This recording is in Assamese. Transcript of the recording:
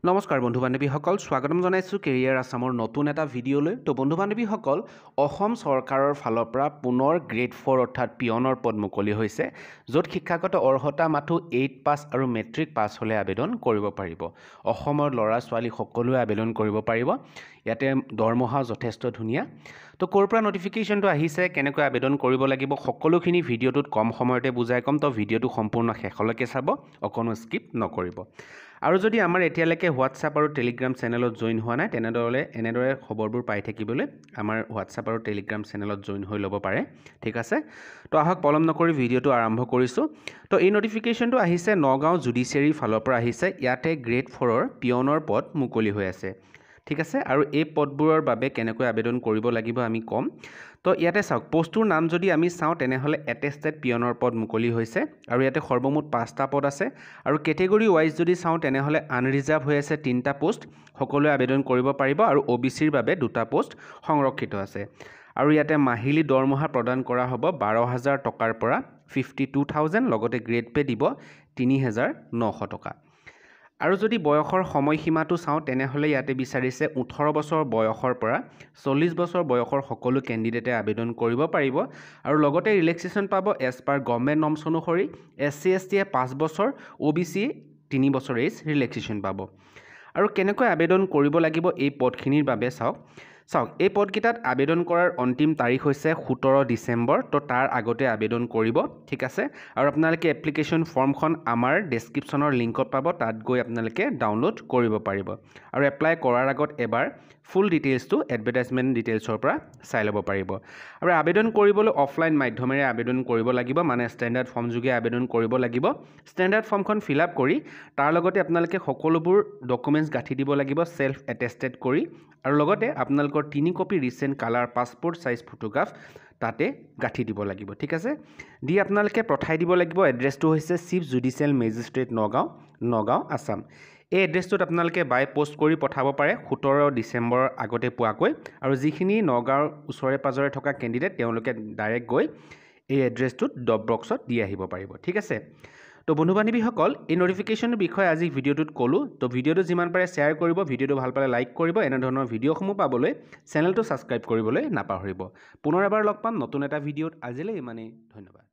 নমস্কাৰ বন্ধু বান্ধৱীসকল, স্বাগতম জনাইছোঁ কেৰিয়াৰ আছামৰ নতুন এটা ভিডিঅ'লৈ। তো বন্ধু বান্ধৱীসকল, অসম চৰকাৰৰ ফালৰ পৰা পুনৰ গ্ৰেড ফ'ৰ অৰ্থাৎ পিয়নৰ পদ মুকলি হৈছে, য'ত শিক্ষাগত অৰ্হতা মাথো 8 পাছ আৰু মেট্ৰিক পাছ হ'লে আবেদন কৰিব পাৰিব। অসমৰ ল'ৰা ছোৱালী সকলোৱে আবেদন কৰিব পাৰিব। ইয়াতে দৰমহা যথেষ্ট ধুনীয়া। তো ক'ৰ পৰা নটিফিকেশ্যনটো আহিছে, কেনেকৈ আবেদন কৰিব লাগিব, সকলোখিনি ভিডিঅ'টোত কম সময়তে বুজাই ক'ম। তো ভিডিঅ'টো সম্পূৰ্ণ শেষলৈকে চাব, অকণো স্কিপ নকৰিব। আৰু যদি আমাৰ এতিয়ালৈকে হোৱাটছআপ আৰু টেলিগ্ৰাম চেনেলত জইন হোৱা নাই, তেনেদৰে এনেদৰে খবৰবোৰ পাই থাকিবলৈ আমাৰ হোৱাটছআপ আৰু টেলিগ্ৰাম চেনেলত জইন হৈ ল'ব পাৰে। ঠিক আছে, তো আহক পলম নকৰি ভিডিঅ'টো আৰম্ভ কৰিছোঁ। তো এই নটিফিকেশ্যনটো আহিছে নগাঁও জুডিচিয়াৰীৰ ফালৰ পৰা আহিছে। ইয়াতে গ্ৰেড ফ'ৰৰ পিয়নৰ পদ মুকলি হৈ আছে। ঠিক আছে, আৰু এই পদবোৰৰ বাবে কেনেকৈ আবেদন কৰিব লাগিব আমি ক'ম। তো ইয়াতে চাওক, পষ্টটোৰ নাম যদি আমি চাওঁ তেনেহ'লে এটেষ্টেড পিয়নৰ পদ মুকলি হৈছে আৰু ইয়াতে সৰ্বমুঠ 5টা পদ আছে। আৰু কেটেগৰী ৱাইজ যদি চাওঁ তেনেহ'লে আনৰিজাৰ্ভ হৈ আছে 3টা পোষ্ট, সকলোৱে আবেদন কৰিব পাৰিব। আৰু অ' বি চিৰ বাবে 2টা পোষ্ট সংৰক্ষিত আছে। আৰু ইয়াতে মাহিলী দৰমহা প্ৰদান কৰা হ'ব 12,000 টকাৰ পৰা 52,000, লগতে গ্ৰেড পে' দিব 3,900 টকা। আৰু যদি বয়সৰ সময়সীমাটো চাওঁ তেনেহ'লে ইয়াতে বিচাৰিছে 18 বছৰ বয়সৰ পৰা 40 বছৰ বয়সৰ সকলো কেণ্ডিডেটে আবেদন কৰিব পাৰিব। আৰু লগতে ৰিলেক্সেশ্যন পাব এজ পাৰ গভৰ্ণমেণ্ট নৰ্মছ অনুসৰি। এছ চি, এছ টিয়ে 5 বছৰ, অ' বি চিয়ে 3 বছৰ এজ ৰিলেক্সেশ্যন পাব। আৰু কেনেকৈ আবেদন কৰিব লাগিব এই পদখিনিৰ বাবে চাওক। চাওক, এই পদকেইটাত আবেদন কৰাৰ অন্তিম তাৰিখ হৈছে 17 ডিচেম্বৰ। তো তাৰ আগতে আবেদন কৰিব, ঠিক আছে। আৰু আপোনালোকে এপ্লিকেশ্যন ফৰ্মখন আমাৰ ডেছক্ৰিপশ্যনৰ লিংকত পাব, তাত গৈ আপোনালোকে ডাউনলোড কৰিব পাৰিব। আৰু এপ্লাই কৰাৰ আগত এবাৰ ফুল ডিটেইলছটো এডভাৰটাইজমেণ্ট ডিটেইলছৰ পৰা চাই ল'ব পাৰিব। আৰু আবেদন কৰিবলৈ অফলাইন মাধ্যমেৰে আবেদন কৰিব লাগিব, মানে ষ্টেণ্ডাৰ্ড ফৰ্মযোগে আবেদন কৰিব লাগিব। ষ্টেণ্ডাৰ্ড ফৰ্মখন ফিল আপ কৰি তাৰ লগতে আপোনালোকে সকলোবোৰ ডকুমেণ্টছ গাঁঠি দিব লাগিব ছেল্ফ এটেষ্টেড কৰি। আৰু লগতে আপোনালোকৰ 3 copy recent colour passport size photograph তাতে গাঁঠি দিব লাগিব, ঠিক আছে। দি আপোনালোকে পঠাই দিব লাগিব। এড্ৰেছটো হৈছে chief judicial magistrate, Nagaon, Nagaon, Assam. এই এড্ৰেছটোত আপোনালোকে বাই পষ্ট কৰি পঠাব পাৰে 17 ডিচেম্বৰৰ আগতে পোৱাকৈ। আৰু যিখিনি নগাঁৱৰ ওচৰে পাঁজৰে থকা কেণ্ডিডেট, তেওঁলোকে ডাইৰেক্ট গৈ এই এড্ৰেছটোত ড্ৰপ বক্সত দি আহিব পাৰিব, ঠিক আছে। তো বন্ধু বান্ধৱীসকল, এই নটিফিকেশ্যনৰ বিষয়ে আজি ভিডিঅ'টোত ক'লোঁ। তো ভিডিঅ'টো যিমান পাৰে শ্বেয়াৰ কৰিব, ভিডিঅ'টো ভাল পালে লাইক কৰিব, এনেধৰণৰ ভিডিঅ'সমূহ পাবলৈ চেনেলটো ছাবস্ক্ৰাইব কৰিবলৈ নাপাহৰিব। পুনৰ এবাৰ লগ পাম নতুন এটা ভিডিঅ'ত। আজিলৈ ইমানেই, ধন্যবাদ।